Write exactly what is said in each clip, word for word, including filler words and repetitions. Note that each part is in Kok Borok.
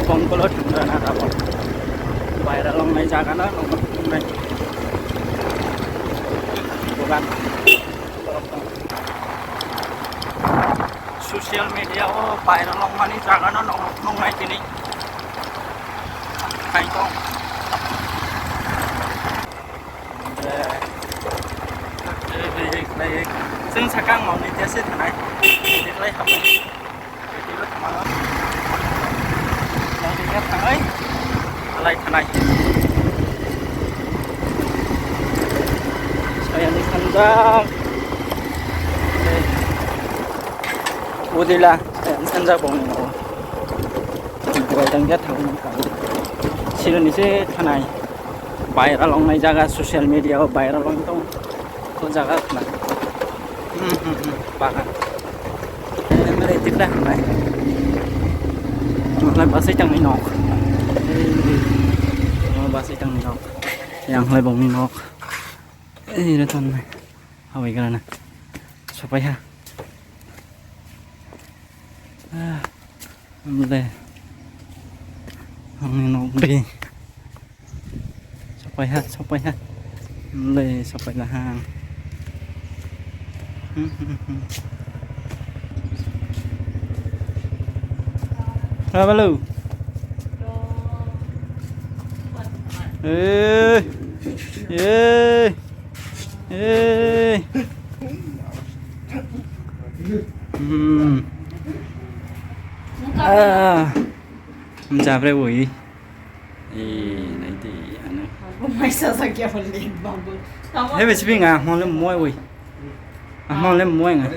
Bongkolo thangna na abo. Baira longnai jaga na nongnai. Dogan. Social media o baira longmani jaga no nong-, nongnai tini. Khai tong. Chwng sakang moni tese thanai. Deklai hamani. Deklai hamano. Deklai thanai. Alai thanai. Sayani sanjang. Udila, eh, sanja bongni nogo. Duai tangya thangwi nangkha. Sironi se thanai. Viral ongnai jaga social media o viral ong tong. O jaga khna. Hmm, hmm, hmm. Bagan. Emre tikla hamnai. Mahlai basai tangni nok. Ei, o basai tangni nok. Yang hlai bongni nok. Ei, re tonne. Hawi grana. Sopai ha. Ah, le. Ang nok de. Sopai ha, sopai ha. Le, sopai la ha. Hmm, hmm, hmm. Ah, hello. Eh. Eh. Eh. Hmm. Ah. Mjabre ui. Eh, naidi ano. Aku maisa sakya bole babu. Hebe sibing ah, mole moi ui. Ah, mole moi nga.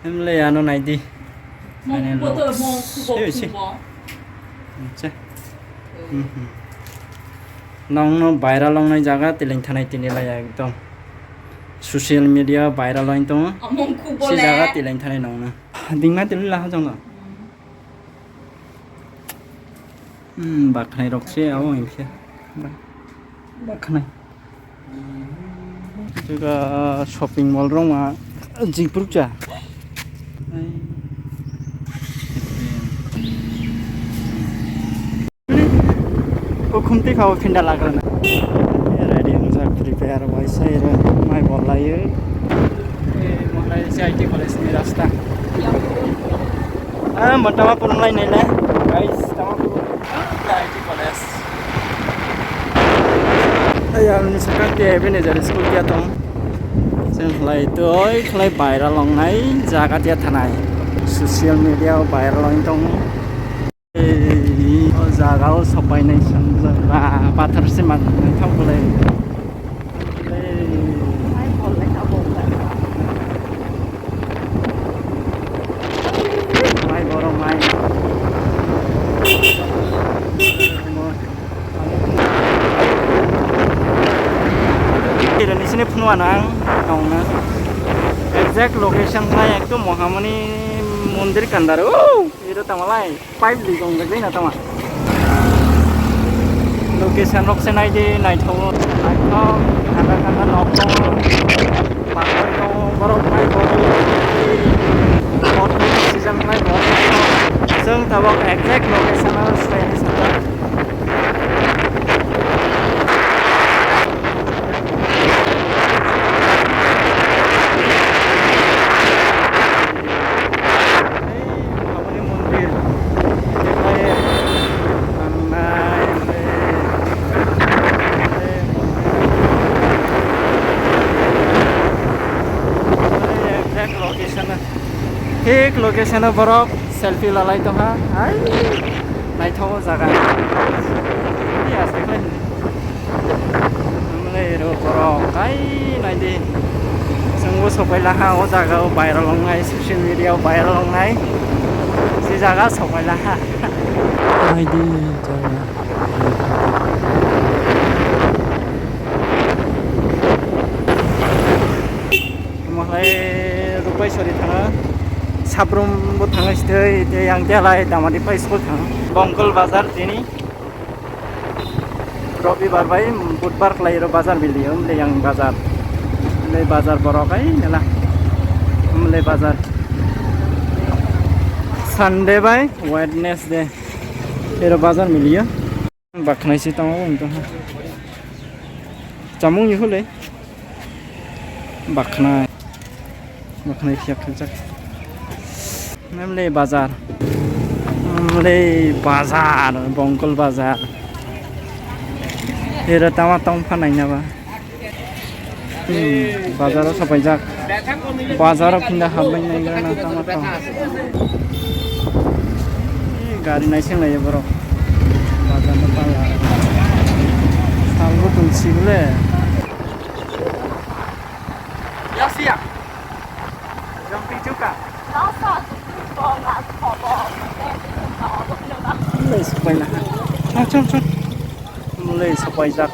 Hemle ano naidi. Mo Ano puto lo. Mo kubo Sebe si. Kubo. Acha. Mhm. Nongno viral ongnai jaga tileng thanai tini laya ekdom. Social media viral ong tongo. Among kubo Si le. Jaga tileng thanai nongno. Dingma tili laha jongno. Hmm, bakhnai rok se abo hinkhe. Ba-, bakhnai. Jaga shopping mall rok ma jingphrukcha. O khumti khao phinda lagrana. Ready wngjak prepare bai sai re mai bol laio. Eh, Mahalai C I T college ni rasta. Ah, mantama purung lai nai le. Guys, tama purung. C I T college. Ayang ni sakang te bini jari school dia tong. Sen lai toi khlai viral ongnai jaga dia thanai. Social media o viral ong tong. Ei, o jaga o sopainai sangjak ba pathar se man thang bolai. Ei. Mai borok mai. Kira ni sini phunuk ano ang tongna. Exact location lai ekdom Mohamani mondir kandar. Oh, iro tama lai. Pipe di tong jak na tama. Location rok se nai di, naithok, naithok, khanda khanda nok tongo, bakoi tongo, borok mai tongo. Season lai borok. Chwng tabok exact location o swlaini sajak. Aboni mondir. Bekhai tangnai, exact location. Thik location o borok selfie lalai tongkha. Hai, naithogo jaga. Ni asai khlai. Amlai ro borok kai naidi. Chwngbo sopai laha o jaga o viral ongnai, social media o viral ongnai. Si jaga sopai laha. Naidi jaga. Omo hai Rupaisori thana Sabrum bo thangwi sithai, tei ang tei alai Damadi pai school thang. Bongkol bazar tini Robibar bai Budbar khlai rw bazar bili, um, tei ang bazar. Mlai bazar borok ai nela. Mlai bazar. Sunday bai Wednesday. Ero bazar milio. Bakhnai se tamo wng tongha. Chamung ni hole. Bakhnai. Bakhnai phiya khaijak. Mlai bazar. Mlai bazar, Bongkol bazar. Ero tama tong phanai na ba. Hmm, bazaro sapaijak. Bazaro phinda habbai nai gana tama tong. Gari naising lai borok. Bazar no pala. Salbo tong sibole. Yasia. Jompi chuka. Mulai sapaina. Ah, chon, chon. Mulai sapaijak.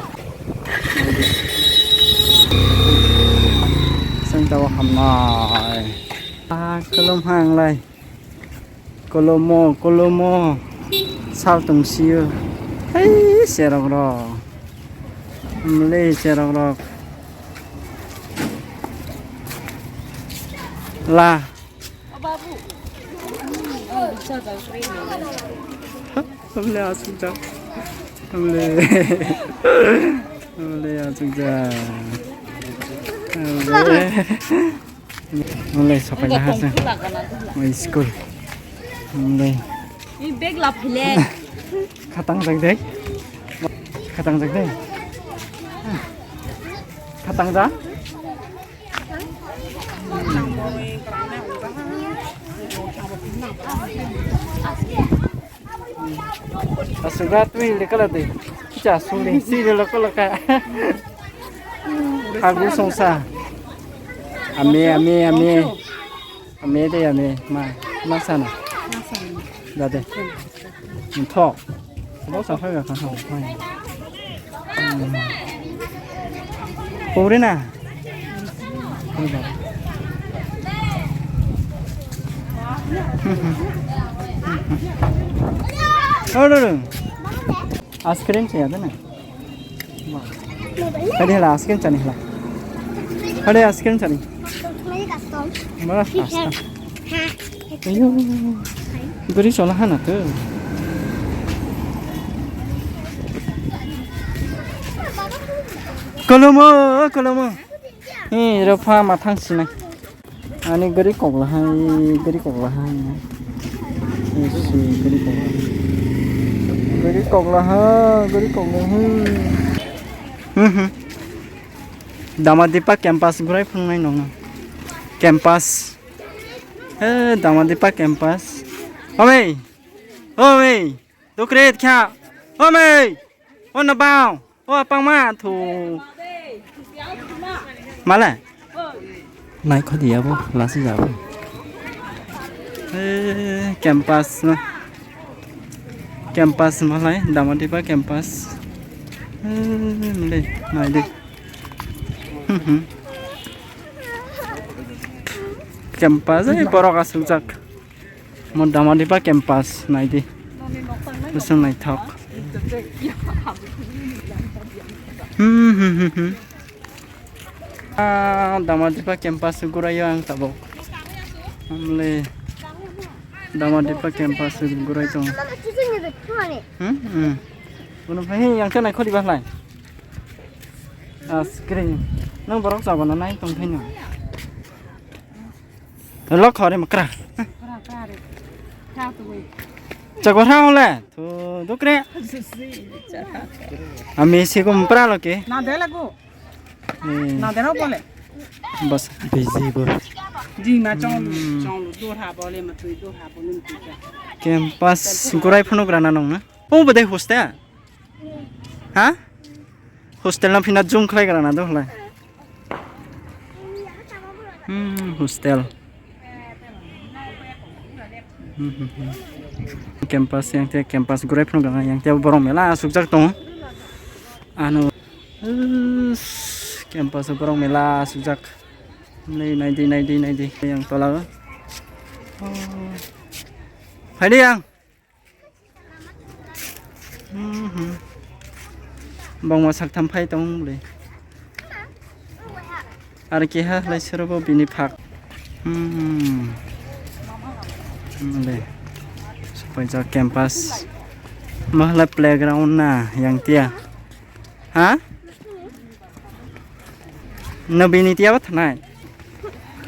Seng tawa hamnai. Ah, kolom hanglai. Kolomo, kolomo. Sal tong sio. Hei, serok rok. Mulai serok rok. La. Amle asukjak. Amle. Amle asukjak. Amle. Amle sapai na hasa. Oi school. Amle. Ini bag la phile. Khatang jak dei. Khatang jak dei. Khatang jak. Asuga twi le kala de. Kicha suli si le lo kala ka. Hagu songsa. Ame, ame, ame. Ame de ame. Ma, ma sana. Dade. Nthok. Bo sa phai ga kha ha. Pore na. Oro ro. Ice cream se ada na. Hadi hala ice cream chani hala. Hadi ice cream chani. Mara asta. Ayo. Beri solah hana tu. Kolomo, kolomo. He, ro pha ma thang sinai. Ani gari kok lahai, gari kok lahai. Isi, gari kok lahai. Gari kok lahai, gari kok lahai. Hmm, hmm. Damadipa campus gurai phungnai nongno. Campus. Eh, Damadipa campus. Omei. Omei. Dukrit kha. Omei. Ono bao. O pangma thu. Mala. Nai khodi abo lasi jabo. Eh, campus na. Campus malai, Damadipa campus. Eh, mle, nai de. Hmm, hmm. Campus, eh, borok asukjak. Mo Damadipa campus, nai de. Bwswng naithok. Hmm, hmm, hmm, hmm. Ah, Damadipa campus gurai ang tabuk. Amle Damadipa campus gurai tong. Hmm, hmm. Bono phai yang khe nai khodi ba lai. Ice cream. Nang borok chabana nai tong thai no. Lo khori makra. Chakwa ha ole. Thu dukre. Ami sigum pra lo ke. Na de lagu. Eh. Na de ro bole. Bas busy bo. Ji ma chong lu, chong lu, dor ha bole, ma tui dor ha bole, ma tui ka. Campus gurai phano grana nong na. O bedai hostel. Ha? Hostel no phina jung khlai grana do hlai. Hmm, hostel. Hmm, hmm, hmm. Campus yang te campus gurai phano grana yang te borok mela asukjak tongo. Ano. Us, campus o borok mela asukjak. Nai, nai di, nai di, nai di. Yang tola o. Oh. Phai di yang. Mhm. Bangma saktham phai tong bwlwi. Ar keha lai sero bo bini phak. Hmm. Le. Sopaijak campus. Mahla playground na yang tia. Ha? No bini tia ba thanai.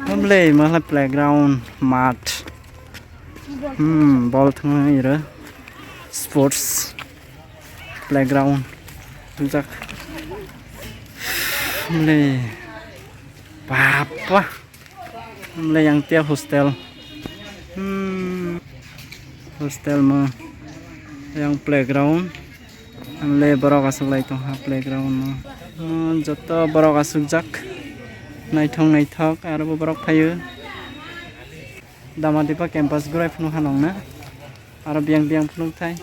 Mamle mahla playground mat. Hmm, ball thangna ira. Sports playground. Tujak. Mamle. Papa. Hamle yang tia hostel. Hmm. Hostel mo. Yang playground. Hamle borok aswk lai tong ha playground mo. Hmm, joto borok aswk jak. Naithok naithok aro bo borok phaio. Damadipa campus gurai phunuk ha nong na. Aro biyang biyang phunuk thai.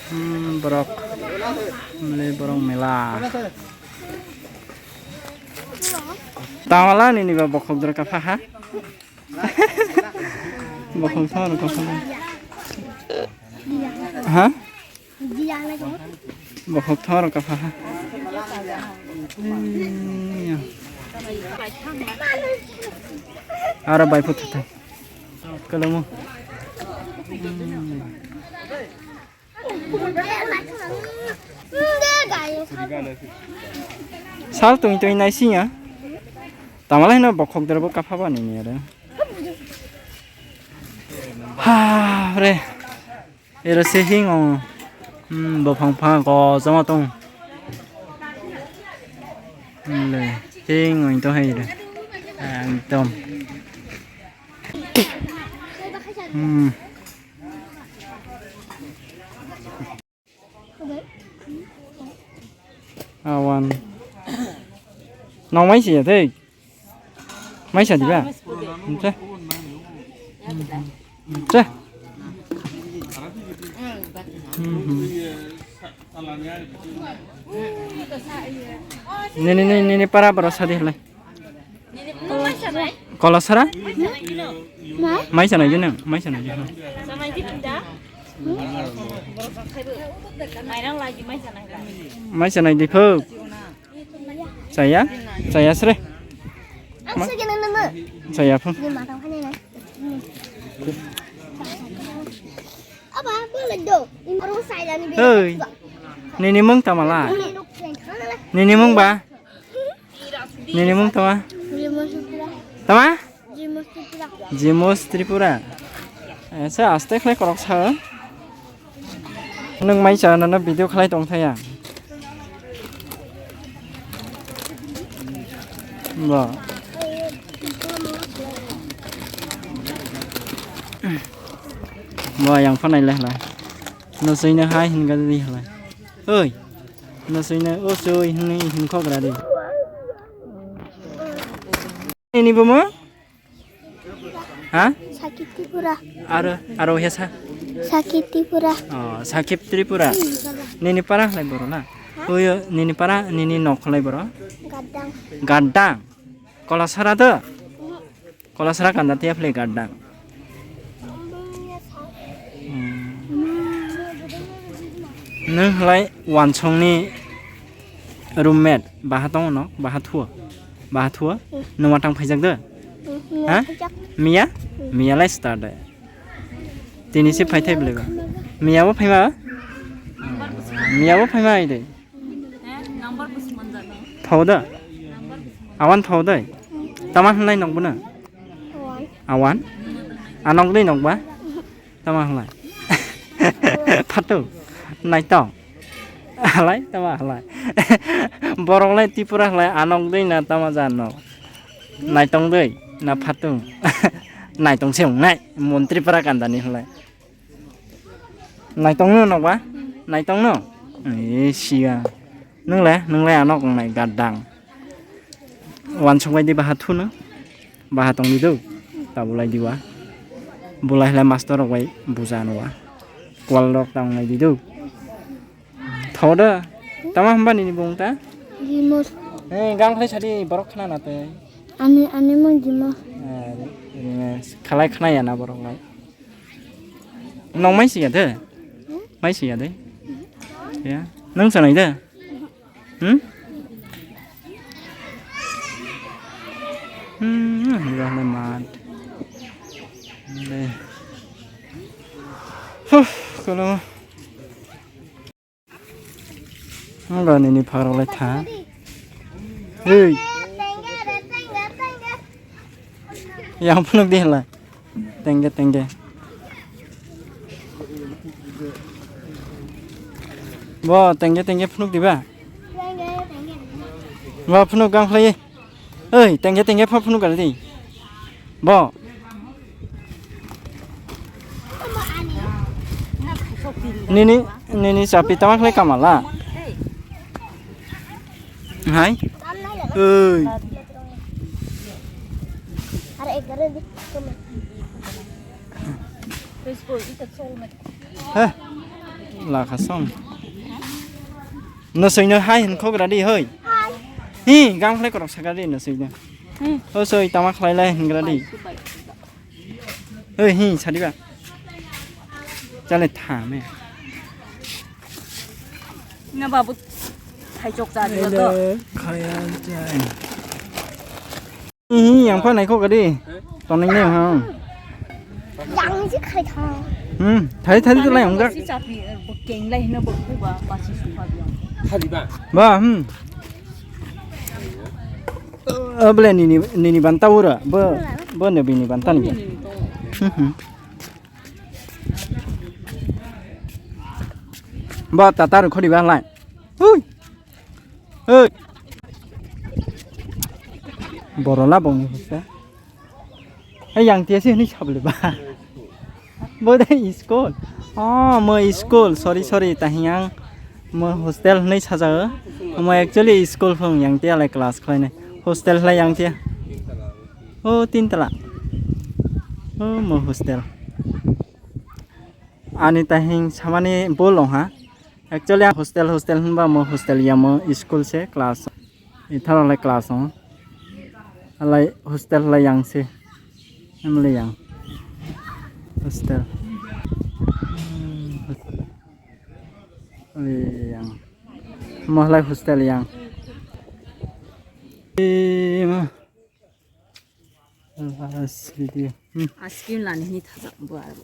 Hmm, borok. Mle borok mela. Tamala nini ba bokhok dor kapha ha? Bokhok thor kapha. Ha? Bokhok thor kapha ha. Aro bai phut thai. Kalomo. Sal tui tui nai siya. Tamala hino bokhok dor bo kapha bani ni aro. Ha re. Ero se hing o. Hmm, bo phang phang ko jama tong. Hmm, le. Hing o to hai re. Ekdom. Hmm. Awan. Nong mai siya tei. Mai sa diba? Che. Che. Nini nini nini para para sadi lai. Kolasara? Mai sanai di nang, mai sanai di. Mai sanai di phuk. Chaya? Chaya sre. Chaya phuk. Oi. Nini mung tamala. Nini mung ba? Nini mung tama? Jimos Tripura. Tama? Jimos Tripura. Jimos Tripura. Esa aste khlai korok sa. Nwng mai cha nana video khlai tong thaya. Bo. Bo yang phone nai le hlai. No sui na hai hin ga di hlai. Oi. No sui na o sui hin hin khok ra di. Ini bo mo? Ha? Sakit Tripura. Aro, aro he sa? Sakit Tripura. Oh, Sakit Tripura. Hmm, baba. Nini para lai boro na? Ha? Uyo, nini para, nini nok lai boro? Gadang. Gadang. Kolasara to? Hmm. Kolasara kanda tiya phle gadang. Hmm. Nung hlai wansong ni roommate, baha tongo no, baha thuo? Baha thuo? Hmm. Numa tang phaijak de? Hmm, ha? Phaijak. Miya? Hmm. Miya lai start de. Tini se phai thai bele ba. Miya bo phaima? Miya bo phaima ai de. Phau da? Awan phau dai. Tama hnai nok buna? Awan. Awan? Anok dei nok ba? Tama halai. Phatung. Naitong. Halai, tama halai. Borok lai Tripura halai, anok dei na tama jan no. Naitong dei, na phatung. Naitong se wngnai, mon Tripura kanda ni halai. Naitong no nok ba? Naitong no? Eh, siya. Nung le, nung le anok wngnai gadang. Wansok bai di baha thuno. Baha tong di do. Ta bulai di wa. Bulai le master rok bai buja no wa. Kwal rok ta wngnai di do. Thoda. Tama hamba nini bung ta? Jimos. Eh, gang khlai sadi borok khna na te. Ani, ani mung Jimos. Eh, khalai khna ya na borok lai. Nong mai siya de? Mai siya de? Ya. Nung sanai de? Hmm? Hmm, hiba hwnwi mat. Dei. Huh, kono. Ang nini pharok lai tha. Hey. Yang phunuk di hala. Tengge, tengge. Bo, tengge, tengge phunuk diba? Bo, phunuk gang khlai. Oi, tengge, tengge pha phunuk gari di. Bo. Nini, nini sapi tama khlai kamala. Hai. Oi. Heh, lakha song. No soino hai hin khok radi hoi. Hi, gang khlai korok saka di no soino. O soi tama khlai lai hin radi. Hoi, hi, sadi ba. Chale tha me. Na babu, thai chok cha di to. Khaya jai. Ih, yang pha naikho gadi. Toneng ne ha. Yang si khai tha. Hmm, thai thai tu lai ang jak. Si chapi, eh, bo keng lai hina bo ba, ba si su ba biang. Ba, hmm. Able nini, nini banta ura. Bo, bo ne bini banta ni. Hmm, hmm. Ba tatar khodi ba lai. Hui. Hey. Borola bongni hose. Hey, yang tia sih ini sabli ba. Bodai school. Oh, mo school. Sorry, sorry. Tahing ang mo hostel hinwi sajago. Mo actually school phung yang tia lai class khlainai. Hostel lai yang tia. Oh, tin tala. Oh, mo hostel. Ani tahing samani bolong ha. Actually, ang hostel, hostel hinba mo hostel ya mo school se class. Itharo lai class o. Alai hostel lai yang se. Em lai yang. Hostel. Lai yang. Mo lai hostel yang. Eh, ma. Last video. Hmm. Ice cream lani hini thajak bo aro.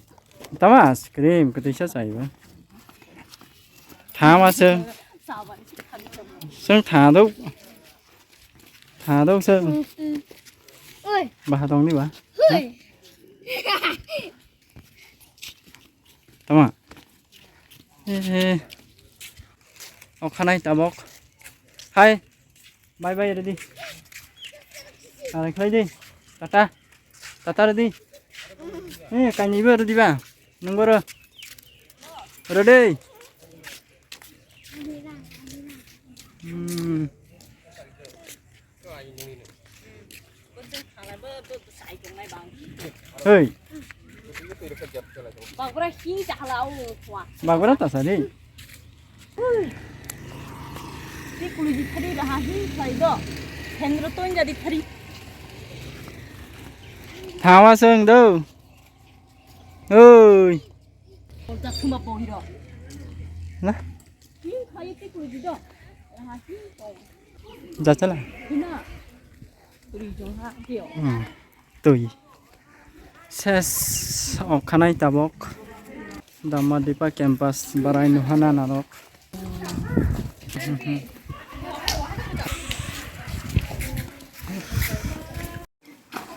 Tama ice cream kwtwisa chaibo. Thama se. Seng thadok. Thadok se. Oi. Baha tong ni ba? Oi. Tama. Eh. Okhanai tabok. Hai. Bye bye ready. Arai khlai di. Tata. Tata ready. Eh, kaini ba ready ba? Nungbo ro. Ready. Hmm. Hei. Bagra hi jahala o khwa. Bagra ta sari. Ti kuluji thari raha hi khlai do. Hendro ton jadi thari. Thawa seng do. Oi. Kolta suma pohiro. Na? Hi khlai ti kuluji do. Raha hi khlai. Jachala. Hina. Twi jong ha, tio. Hmm. Twi. Ses okhanai tabok. Damadipa campus barai nuhana narok.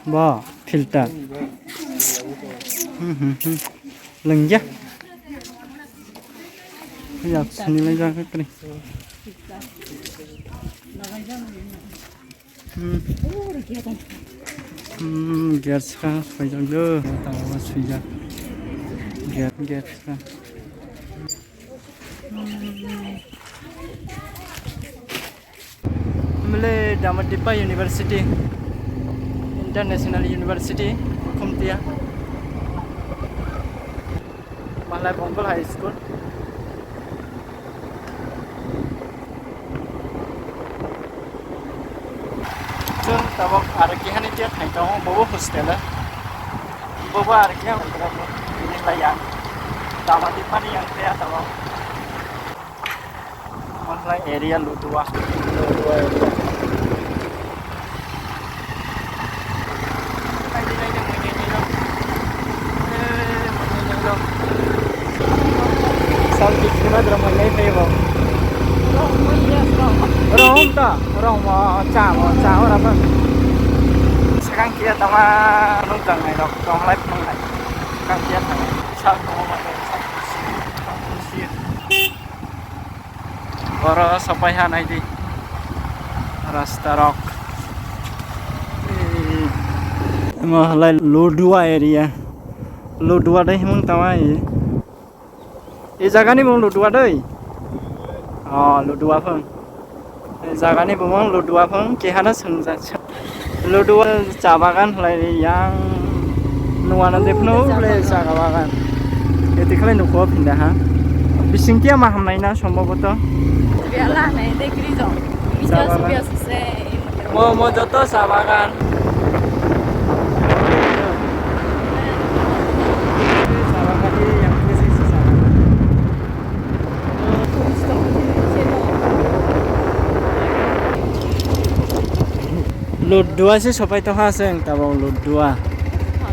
Ba, filter. Hmm, hmm, hmm. Lengya. Ya, sini lagi kri. Hmm. Hmm, gas ka, paijak do. Tama swijak. Gas, gas ka. Hmm. Mile Damadipa University, International University, Khumtia. Malai Bongal High School. Chwng tabok aro kehani tia thai tongo, bobo hostel o. Bobo aro khe ang kira bo, bini laya. Damadipa ni yang tia tabok. Masla area Ludua. Ludua area. Borok mo cha mo cha ora ba. Sakang kia tama nung tang nai rok tong lai phung lai. Sakang kia tang nai. Sa tong ma sa. Oro sapai ha nai di. Rasta rok. Mo halai Ludua area. Ludua dai himung tama i. E jagani bung Ludua doi. Oh, Ludua phung. E jagani bung Ludua phung kehana swngjak. Ludua cha bagan hlai yang nuana de phno ble cha bagan. E tikhle nukho phinda ha. Bising tia ma hamnai na somboboto. Biala nai de grijo. Cha bagan. Mo, mo joto cha bagan. Ludua se sopai tongha se ang tabok Ludua.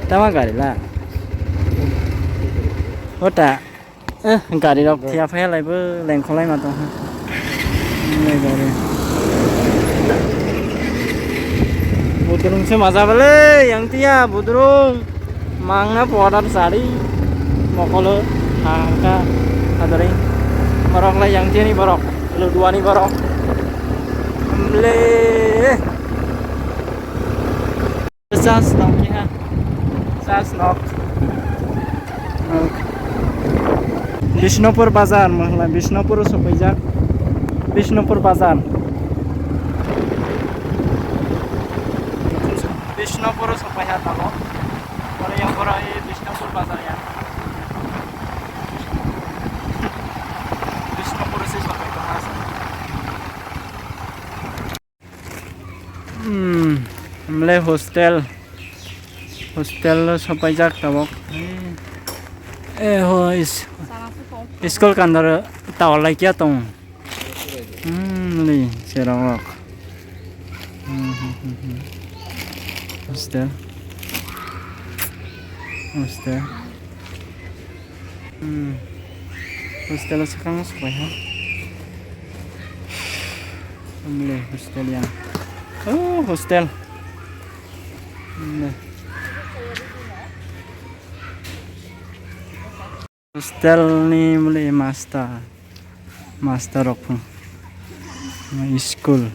Tama gari la. Hota. Eh, gari rok thia phai lai bo lengkholai ma tong ha. Nai gari. Budrung se maja bale, yang tia budrung. Mangna powder sari. Mokolo ha ka adore. Borok lai yang tia ni borok. Ludua ni borok. Le. Sas nok ya. Sas nok. Bishnupur bazar, mohla Bishnupur sopaijak. Bishnupur bazar. Bishnupur sopaiha tamo. Oro yang oro Bishnupur bazar ya. Bishnupur se sopai tongma. Hmm, mle hostel. Hostel lo sopaijak tabok. Eh, ho is-, school kandar tower lai kia tong. Hmm, mle serok rok. Hmm, hmm, hmm, hmm. Hostel. Hostel. Hmm. Hostel o sakang sopai ha. Mle hostel ya. Oh, hostel. Mle. Hostel ni mle master. Master rok phung. School.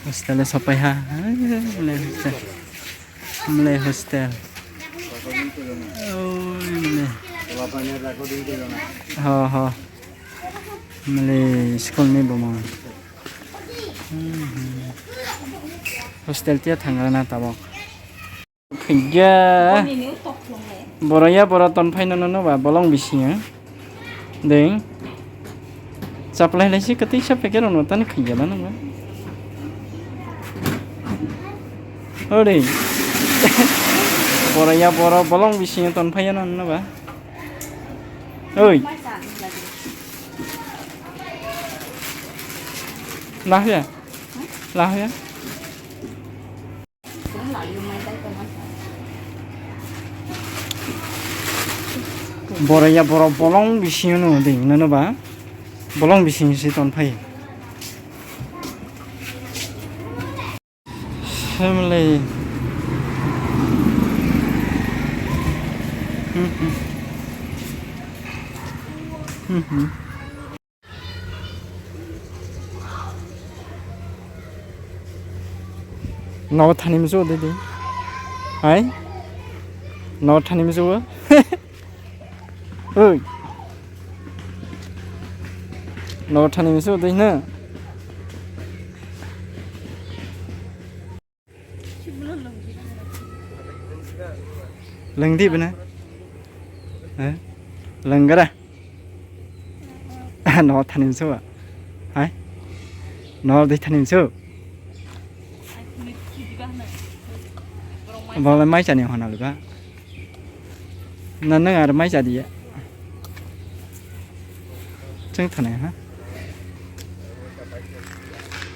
Hostel o sopai ha. Mle hostel. Mle hostel. Oi, mle. Ho, ho. Mle school ni bumung. Hmm, hmm. Hostel tia thangra na tabok. Khaija. Boro ya boro ton phaino no no ba bolong bisingo. Ding. Chaplai lai si kwtwi sa packet rok no tani khaija la nang ba. Ore. Boro ya boro bolong bisingo ton phaiya no no ba. Oi. Lahya. Lahya. Boro ya boro bolong bisingo no de, nono ba? Bolong bising si ton phai. Family. Hmm, hmm. Hmm, hmm. Nogo thani msu de de. Hai? Nogo thani msu. Oi. Nogo thani msu de na. Lengdi bana. Eh? Lenggara. No thani msu ba. Hai. No de thani msu. Bole mai chani hona luga. Na nang ar mai chadi ya. Cheng thani ha.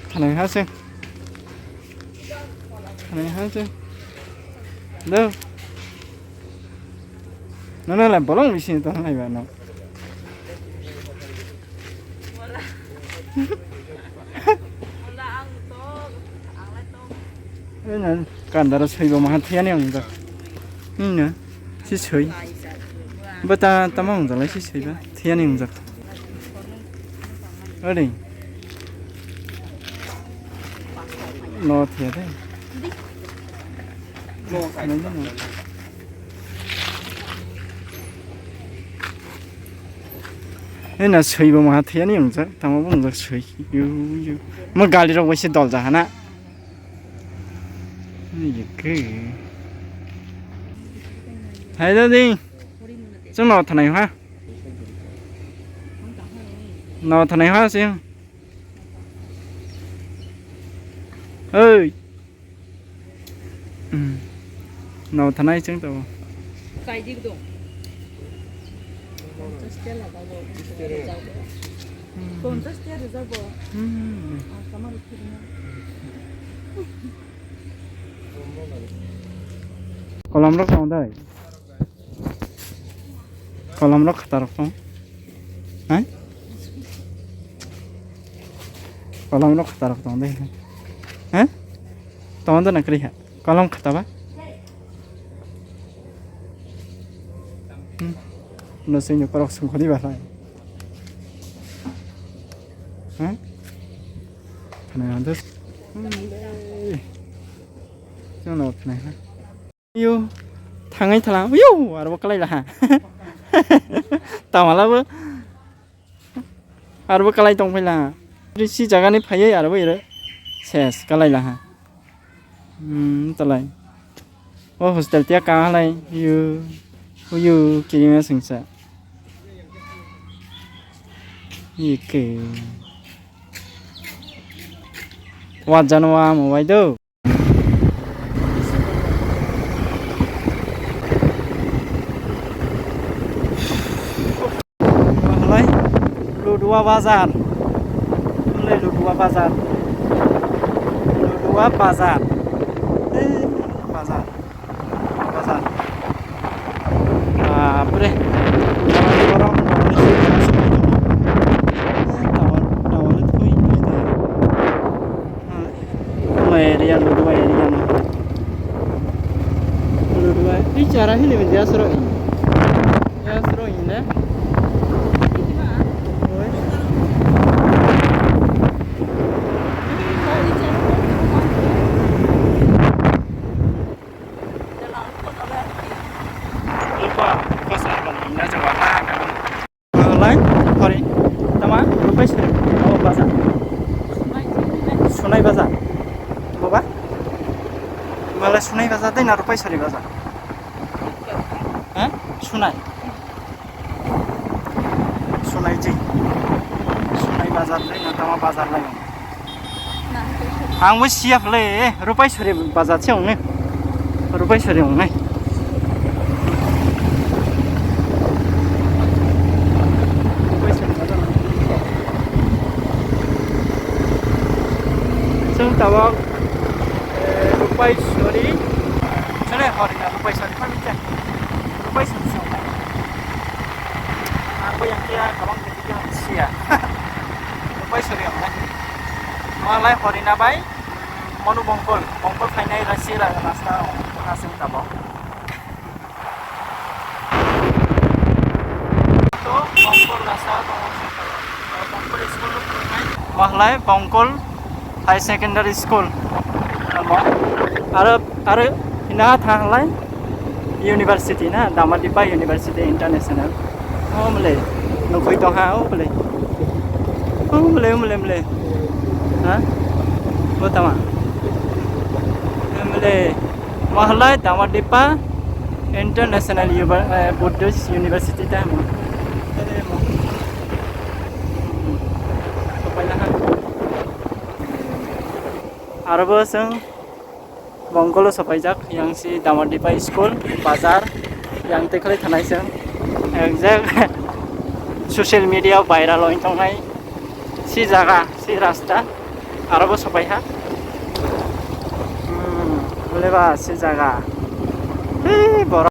Thani ha cheng. Thani ha cheng. Do. No no la bolong bisi to nai ba no. Eno kandaro swibo maha thiyani wngjak. Hino si swi. Bo ta tamo wngjaklai si swiba thiyani wngjak. Odi. No thiya de. Eno swibo maha thiyani wngjak. Tamo bo wngjak swi. Yu, yu. Mo gali rok bai se dol jahana. Yeke. Hai da ding. Chwng no thanai ha. No thanai ha se. Oi. Hmm. No thanai chwng to. Kaijik dong. Ponchash tiya lagabo. Ponchash tiya rijabo. Hmm. Ah, kamar uthirna. Kolom rok tong dai. Kolom rok khata rok tong. Hai? Kolom rok khata rok tong dai. Hai? Tong dana kri ha. Kolom khata ba? Hmm. No sing ni korok sung khoni ba lai. Hai? Khana hande. Hmm. Chwng no khna ha. Yo, thangai thala. Yo, aro bo kalai laha. Tamala bo. Aro bo kalai tong phai laha. Si jaga ni phaiye aro bo iro. Ses kalai laha. Hmm, talai. O hostel tiya ka halai. Yo. Yo, kirima singsa. Ike. Wa janwa mo wai do. Halai Ludua bazar. Halai Ludua bazar. Ludua bazar. Eh, bazar. Bazar. Bapre. Tower, tower. Area, Ludua area no. Ludua, i chara hini mi dia soro i. Dia soro i ne. Oi. Lai, hori, tama, rupai sari, o baza. Sunai baza. Boba? Malai sunai baza dai na rupai sari baza? Ha? Sunai. Sunai ji. Sunai bazar le na tama bazar lai. Ang bo siya phle, rupai suri bazar se ong ne. Rupai suri ong ne. Rupai suri bazar. Chwng tabok, eh, rupai suri. Chale hori na rupai suri pa mita. Rupai suri se ong ne. Ang bo yang kya kabang kya siya. Rupai suri ong ne. Malai hori na bai. Manu Bongkol, Bongkol khainai rasi ra-, rasta aswng tabok. To Bongkol rasta tongo, Bongkol school rok phwrwngnai. Mahlai Bongkol High Secondary School. Amo. Aro, aro hina thanglai. University na, Damadipa University International. O mle, nukui tong ha, o mle. O mle, o mle, mle. Ha? O tama. Mle, mahalai Damadipa International Uber-, eh, Buddhist University ta mo. Aro bo chwng Bongkolo sopaijak, yang si Damadipa school, bazar, yang tekhali thanai chwng. Exact social media viral oi tongnai si jaga, si rasta, aro bo sopai ha. Hmm, bole ba si jaga. Hei, borok.